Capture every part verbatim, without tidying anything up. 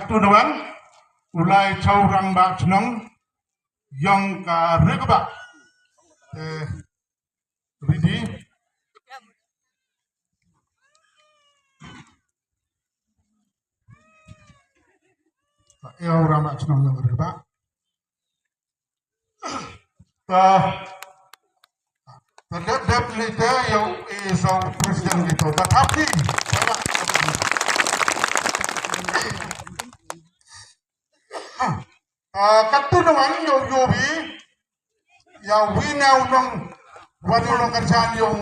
Tunuan, u lai chow rangbah chnong, yong ka Rikbah. Eh, ready? Ka eo rangbah chnong yong ka Rikbah. Ta, ta dep dep ni te yow i so president ni to. Ta thap ni. Ta katu na wan yow yow bi. Ya wi na unong, wan unong kerjaan yong,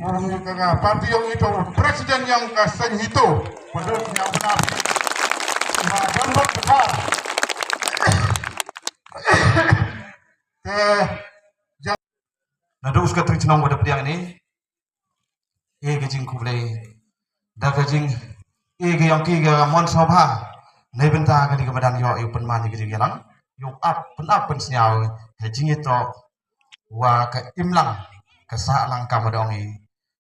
yong ka party yong ito, president yong ka seng ito. Waduk nyau na. Na dan bak besar. Te, ja- Naduh u Secretary Chnong ba da pdiang ini, e ka jingkhublei da ka jing, e ka yong ki ka mon sngewbha. Nei bynta ka dei ka madan yoh, ïa u pynman ïa ka jingïalang, ïa u ap, pynap pynsngew ha jingïatoh wa ka imlang ka sahlang, ka mad ong i,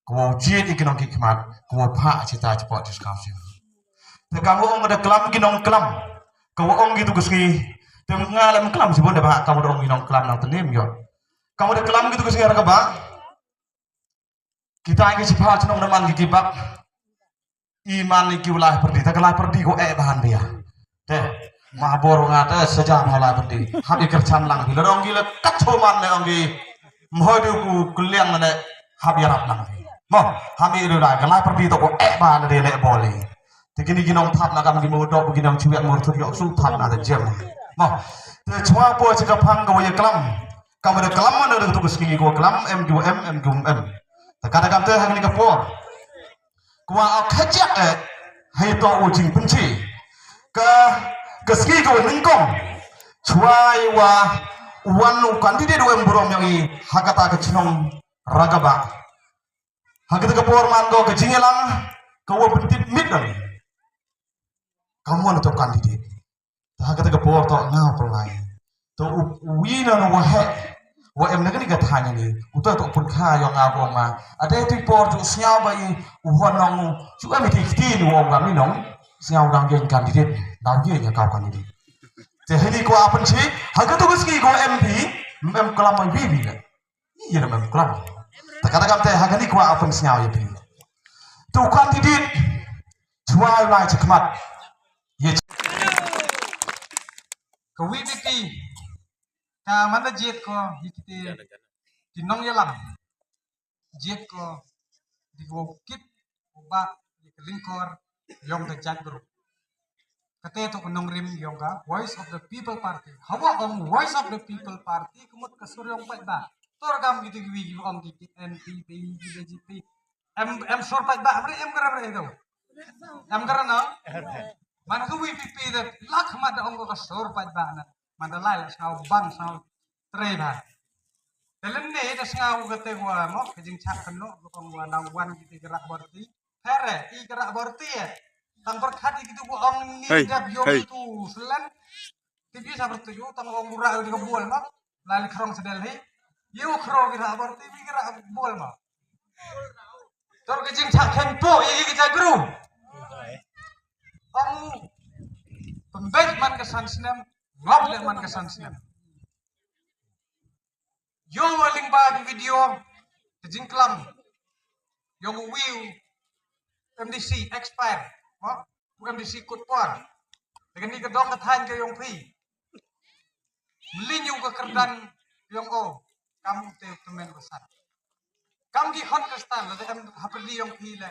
ka wow jied ïa ki nongkit khmat, ka wow phah chita chapoh jingskhem sha. Te kam ong da klam ki nongklam, ka wow ong ki tu ka sngi. Te nga lem klam shibun da ba kam ong ki nongklam nang tenim ïoh. Kam da klam ki tu ka sngi ra ka ba. Kita ki shiphang chnong na man ki kibak. I man ni ki u lai pyrdi, ta ka lai pyrdi ko eh bahan dia. Te, ma bor nga te saja ma lai pyrdi. Hap i kyrchan lang ki, la dong ki la kat choman ne ong ki. Mhoi du ku kuliang ne hap i rap lang ki. Mo, hap i du lai, ka lai pyrdi to ko eh bahan dia le boli. Te kini ki nong thap na kam ki mo dok, ki nong chiwet mo tut yok su thap na da jem. Mo, te chwa po chi ka phang ka wa ya klam. Kam da klam mana da tu ka sngi ko klam em du em, em du em. Te kata kam te ha kini ka por. Kwa a khajak eh, hai to u jingpynchi. Ka, ka sngi ka wa nyngkong. Chwa i wa, wan u candidate u em burom yong i, ha kata ka chnong ra ka ba. Ha kata ka por man ko ka jingïalang, ka wa pyntip mit dang. Ka mon to candidate. Ta ha kata ka por to nga pynlai. To u, u wi na na wa he. Wa em na kani ka thaiñ ni. U to to pun kha yong nga ko ma. Ade tu por tu sñiaw ba i u hon nong u. Chu em ti kti ni wa nga mi nong. Sñiaw dang gen candidate. Dang gen ya kau candidate. Te hini ko apan chi. Ha kata ka sngi ko M P. Em klam ma wi wi na. Ïa na em klam. Ta kata kam te ha kani ko apan sñiaw ya pi. Tu candidate. Chwa lai chakmat. Ye. Ka V P P, ka man da jied ko, ïa kite, ki nongïalam. Jied ko, di ko kit, ko ba, ïa ka lyngkor, yong ka jaitbru. Kate to ka nongrim yong ka, Voice of the People Party. Hawa ong Voice of the People Party, ka mut ka sur yong paidbah. Tor kam kite ki wi ki ong ki N P P, ki B J P. Em, em sur paidbah, bre, em kara, bre, to. Em kara na? Man ka V P P da, lak mat da ong ka sur paidbah na. Man da lai la sñiaw bang sñiaw trei bha. Te lynne da sñiaw kate wa mo, ka jingchak kano, ka ong wa nang wan kite ka rak borti. Phere, i ka rak borti eh. Tang pyrkhat i kitu wa ong ni dap yong tu sulan. Ti bi sa bertu yu, tang ong burak di ka bual mo. Lai li khrong sa Delhi. Yu khrong ki rak borti, bi ki rak bual mo. Tor ka jingchak khein po, i ki jaitbru. Ong pynbeit man ka san snem, ngop leh man ka san snem. Yo wa lyngba ki video, ka jingklam. Yong u wi u M D C expire. Mo? U M D C kut por. Te kani ka dong ka thaiñ ka yong phi. Mlin yu ka kyrdan yong o. Kam u te u tymmen ka san. Kam ki hon ka stan, la te em hapyrdi yong phi le.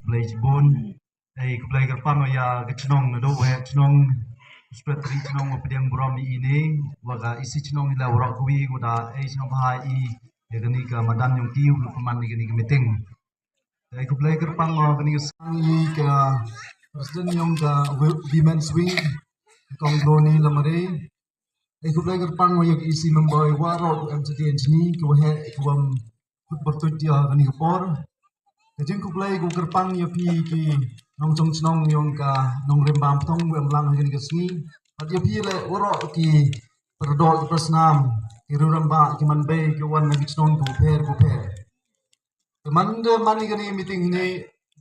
Khublei chibun. Ei, khublei kyrpang ïa ka chnong naduh wa chnong, Secretary chnong wa pdiang burom ïa ine, wa ka E C chnong ila warok kawi, wa da ei chnong bha i ïa kani ka madan yong ki u pynman ïa kani ka meeting. Ei, khublei kyrpang wa kani ka sang ïa ka President yong ka Wi- Women's Wing, Kong Broni Lamare. Ai khublei kyrpang wa yok isi member wa rot em tadi engineer ki wa he ki wa khut bertut dia kani ka por. Ka jingkhublei ku kyrpang ya phi ki nongchong chnong yong ka nongrim bam thong wa em lang kani ka sngi. Pat ya phi le wa rot ki perdol ki persnam ki ruram ba ki man bei ki wan na ki chnong ku pher ku pher. Te man de man ïa kane meeting hine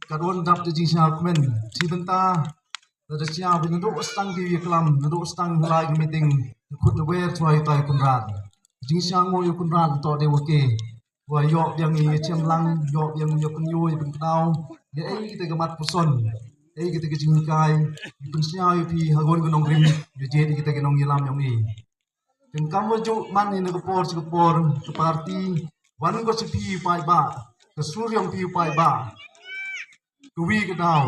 ka don dap de jingsngewkmen. Shi bynta da de sngewbha naduh stang ki ïa klam naduh stang ïa la ki meeting. Khut de wer chwa ïa tai Conrad. Jingsngew ïa Conrad to de wa ke. Wa ïoh biang ïa chem lang ïoh biang ïa pynïoh ïa pynkdaw. Ïa ei kita ka mat puson. Ei kita ka jinghikai. Ïa pynsngew ïa phi hagon ka nongrim ïa jed ïa kita ka nongïalam yong i. Tang kam wa ju man ïa ka por chi ka por ka party wan ko chi phi paidbah ka sur yong phi paidbah. Ka wi ka daw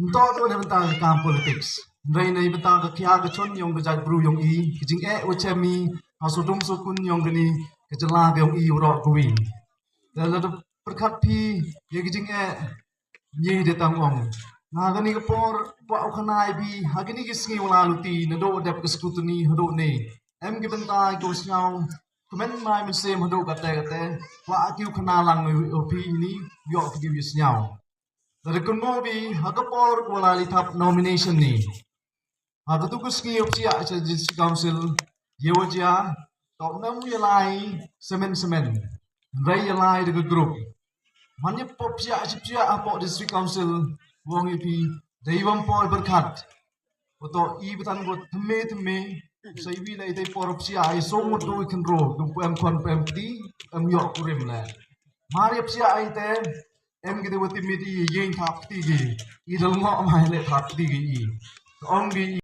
nto to ne bynta ka kam politics. Ndai ne bynta ka khia ka chon yong ka jait bru yong i ka jing eh wa chem i ha sodum sokun yong kani ka jylla ka yong i u rok ka wi. Da la da pyrkhat phi ïa ka jing eh Ngi de tang ong. Nga kani ka por ba u khana i bi ha kani ki sngi wala luti na do dep ka scrutiny hado ne. Em ki bynta ki u sngew kmen mai mynsiem hado kate kate. Wa ki u khana lang u pi ni yo ki u sngew. Da de kun mo bi ha ka por wala li thap nomination ni. Ha katu ka sngi u psiah cha District Council ïa wa jia to nam ïa lai semen semen. Rai ïa lai da ka group. Man ïa pop psiah chi psiah ha pok District Council wong ïa pi dei wam poi berkat. Ko to i betan ko teme teme sai wi lai dei por psiah ai so mut doi kynro du pem kon pem ti em yok kurim le. Mar ïa psiah ai te em ki de wa timit i ïeng thap ti gi i dal ngok mai le thap ti gi i. Ong gi i